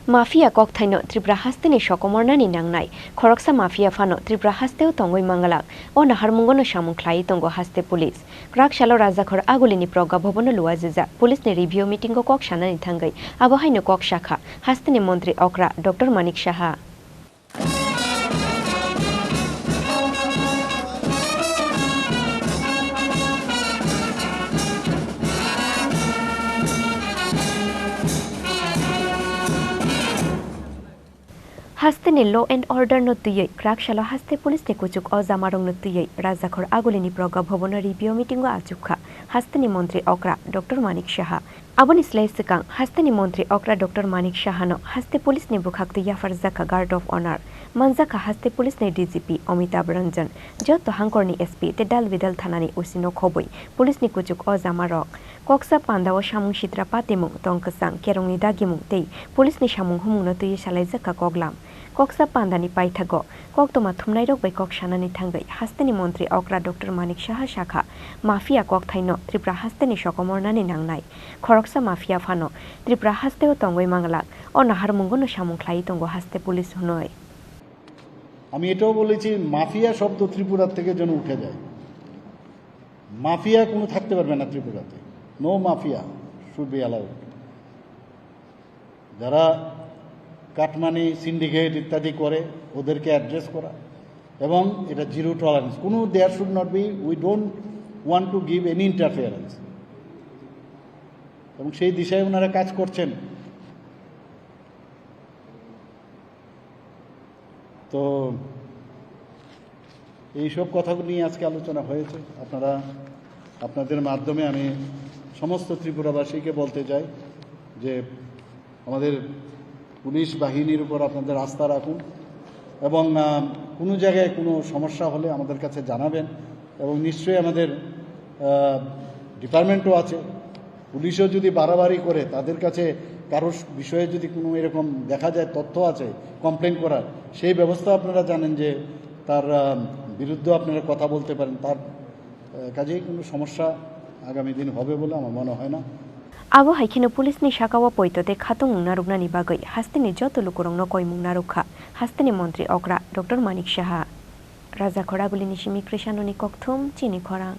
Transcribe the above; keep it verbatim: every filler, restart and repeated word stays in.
Mafia kokthaino Tripura hasteni sokomornani nangnai. Khoroksa mafia phano Tripura hasteo tongwi mangalak. O naharmungono samung khlaiwi tongo haste police. Kwrak salo Rajakhor Agulini Progga Bhabono luajijak. Police ni review meeting o kok sanani thangwi abo haino kok sakha hasteni montri okra Doctor Manik Saha. Hasteni law and order no twiwi, kwrak salo haste police ni kuchuk o jamarok no twiwi, Rajakhor Agulini Progga Bhabono review meeting o achukha hasteni montri okra Doctor Manik Saha. Aboni slai swkang, hasteni montri okra Doctor Manik Sahano haste police ni bwkhaktwi yapharjakha Guard of Honor, manjakha haste police ni D G P Amitabh Ranjan, joto hangkorni S P tei dal bidal thanani O C no khobwi police ni kuchuk o jamarok. Koksa pandao samung sitra patimung, tong kwchang, kerongni dagimung tei police ni samung humungno twiwi salaijakha koklam. Koksa pandani paithago koktwma thumnairok bai kok sanani thangwi hasteni montri okra Doctor Manik Saha sakha, mafia kokthaino Tripura hasteni sokomornani nangnai. Khoroksa mafia phano Tripura hasteo tongwi manglak, o naharmungono samung khlaiwi tongo haste police hwnwi. আমি এটাও বলেছি, মাফিয়া শব্দ ত্রিপুরা থেকে যেন উঠে যায়। মাফিয়া কোনো থাকতে পারবে না ত্রিপুরাতে। No mafia should be allowed. যারা কাটমানি, সিন্ডিকেট ইত্যাদি করে, ওদেরকে অ্যাড্রেস করা এবং এটা জিরো টলারেন্স। কোনো, there should not be, we don't want to give any interference. এবং সেই দিশায় ওনারা কাজ করছেন। তো এইসব কথাগুলো নিয়ে আজকে আলোচনা হয়েছে। আপনারা, আপনাদের মাধ্যমে আমি সমস্ত ত্রিপুরাবাসীকে বলতে চাই যে আমাদের পুলিশ বাহিনীর উপর আপনাদের আস্থা রাখুন এবং, আহ, কোনো জায়গায় কোনো সমস্যা হলে আমাদের কাছে জানাবেন এবং নিশ্চয়ই আমাদের, আহ, ডিপার্টমেন্টও আছে। পুলিশও যদি বাড়াবাড়ি করে, তাদের কাছে কারোর বিষয়ে যদি কোনো এরকম দেখা যায়, তথ্য আছে কমপ্লেন করার, সেই ব্যবস্থা আপনারা জানেন যে তার, আহ, বিরুদ্ধে আপনারা কথা বলতে পারেন। তার, আহ, কাজেই কোনো সমস্যা আগামী দিন হবে বলে আমার মনে হয় না। Abo hai kheno police ni saka o poito tei khatung wngna rwknani bagwi hasteni joto lukurokno koimung narwkha hasteni montri okra Doctor Manik Saha. Rajakhor Agulini simi Krishanoni kokthum chini khorang.